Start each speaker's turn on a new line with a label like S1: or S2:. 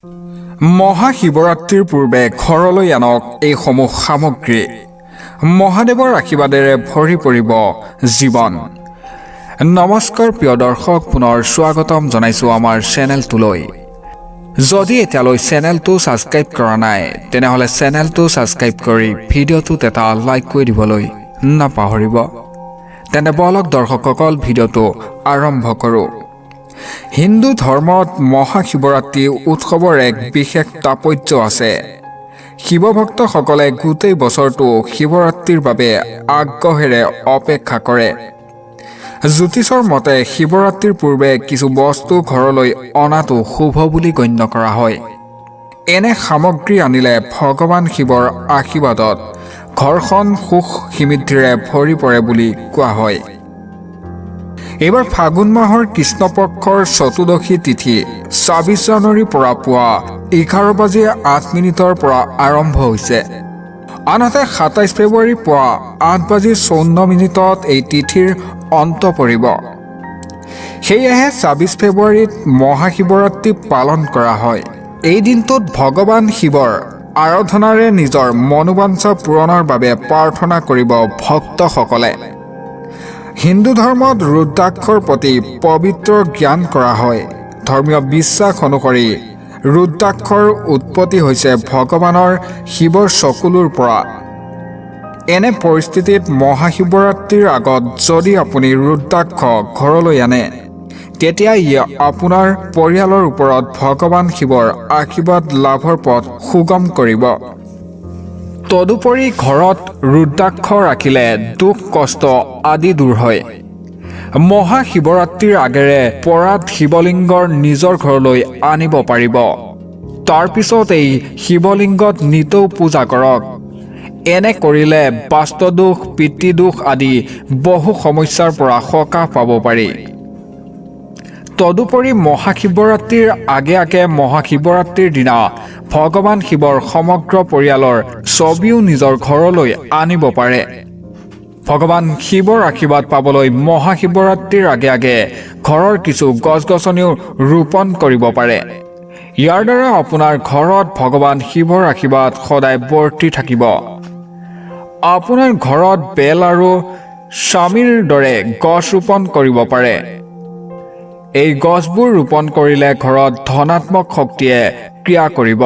S1: মহাশিৱৰাত্ৰিৰ পূৰ্বে ঘৰলৈ আনক এইসমূহ সামগ্ৰী, মহাদেৱৰ আশীৰ্বাদেৰে ভৰি পৰিব জীৱন। নমস্কাৰ প্ৰিয় দৰ্শক, পুনৰ স্বাগতম জনাইছোঁ আমাৰ চেনেলটোলৈ। যদি এতিয়ালৈ চেনেলটো ছাবস্ক্ৰাইব কৰা নাই, তেনেহ'লে চেনেলটো ছাবস্ক্ৰাইব কৰি ভিডিঅ'টোত এটা লাইক কৰি দিবলৈ নাপাহৰিব। তেন্তে বলক দৰ্শকসকল, ভিডিঅ'টো আৰম্ভ কৰোঁ। হিন্দু ধৰ্মত মহাশিৱৰাত্ৰি উৎসৱৰ এক বিশেষ তাৎপৰ্য আছে। শিৱভক্তসকলে গোটেই বছৰটো শিৱৰাত্ৰিৰ বাবে আগ্ৰহেৰে অপেক্ষা কৰে। জ্যোতিষৰ মতে শিৱৰাত্ৰিৰ পূৰ্বে কিছু বস্তু ঘৰলৈ অনাটো শুভ বুলি গণ্য কৰা হয়। এনে সামগ্ৰী আনিলে ভগৱান শিৱৰ আশীৰ্বাদত ঘৰখন সুখ সমৃদ্ধিৰে ভৰি পৰে বুলি কোৱা হয়। এইবাৰ ফাগুন মাহৰ কৃষ্ণপক্ষৰ চতুৰ্দশী তিথি 26 জানুৱাৰীৰ পৰা পুৱা 11 বাজি 8 মিনিটৰ পৰা আৰম্ভ হৈছে। আনহাতে 27 ফেব্ৰুৱাৰী পুৱা 8 বাজি 54 মিনিটত এই তিথিৰ অন্ত পৰিব। সেয়েহে 26 ফেব্ৰুৱাৰীত মহাশিৱৰাত্ৰি পালন কৰা হয়। এই দিনটোত ভগৱান শিৱৰ আৰাধনাৰে নিজৰ মনোবাঞ্ছা পূৰণৰ বাবে প্ৰাৰ্থনা কৰিব ভক্তসকলে। হিন্দু ধৰ্মত ৰুদ্ৰাক্ষৰ প্ৰতি পবিত্ৰ জ্ঞান কৰা হয়। ধৰ্মীয় বিশ্বাস অনুসৰি ৰুদ্ৰাক্ষৰ উৎপত্তি হৈছে ভগৱানৰ শিৱৰ চকুলোৰ পৰা। এনে পৰিস্থিতিত মহাশিৱৰাত্ৰিৰ আগত যদি আপুনি ৰুদ্ৰাক্ষ ঘৰলৈ আনে, তেতিয়া ই আপোনাৰ পৰিয়ালৰ ওপৰত ভগৱান শিৱৰ আশীৰ্বাদ লাভৰ পথ সুগম কৰিব। তদুপৰি ঘৰত ৰুদ্ৰাক্ষ ৰাখিলে দুখ কষ্ট আদি দূৰ হয়। মহাশিৱৰাত্ৰিৰ আগেৰে পৰাত শিৱলিংগৰ নিজৰ ঘৰলৈ আনিব পাৰিব। তাৰপিছত এই শিৱলিংগত নিতৌ পূজা কৰক। এনে কৰিলে বাস্তুদোষ, পিতৃদোষ আদি বহু সমস্যাৰ পৰা সকাহ পাব পাৰি। তদুপৰি মহাশিৱৰাত্ৰিৰ আগে আগে মহাশিৱৰাত্ৰিৰ দিনা ভগৱান শিৱৰ সমগ্ৰ পৰিয়ালৰ ছবিও নিজৰ ঘৰলৈ আনিব পাৰে। ভগৱান শিৱৰ আশীৰ্বাদ পাবলৈ মহাশিৱৰাত্ৰিৰ আগে আগে ঘৰৰ কিছু গছ গছনিও ৰোপণ কৰিব পাৰে। ইয়াৰ দ্বাৰা আপোনাৰ ঘৰত ভগৱান শিৱৰ আশীৰ্বাদ সদায় বৰ্তি থাকিব। আপোনাৰ ঘৰত বেল আৰু ছামীৰ দৰে গছ ৰোপণ কৰিব পাৰে। এই গছবোৰ ৰোপণ কৰিলে ঘৰত ধনাত্মক শক্তিয়ে ক্ৰিয়া কৰিব।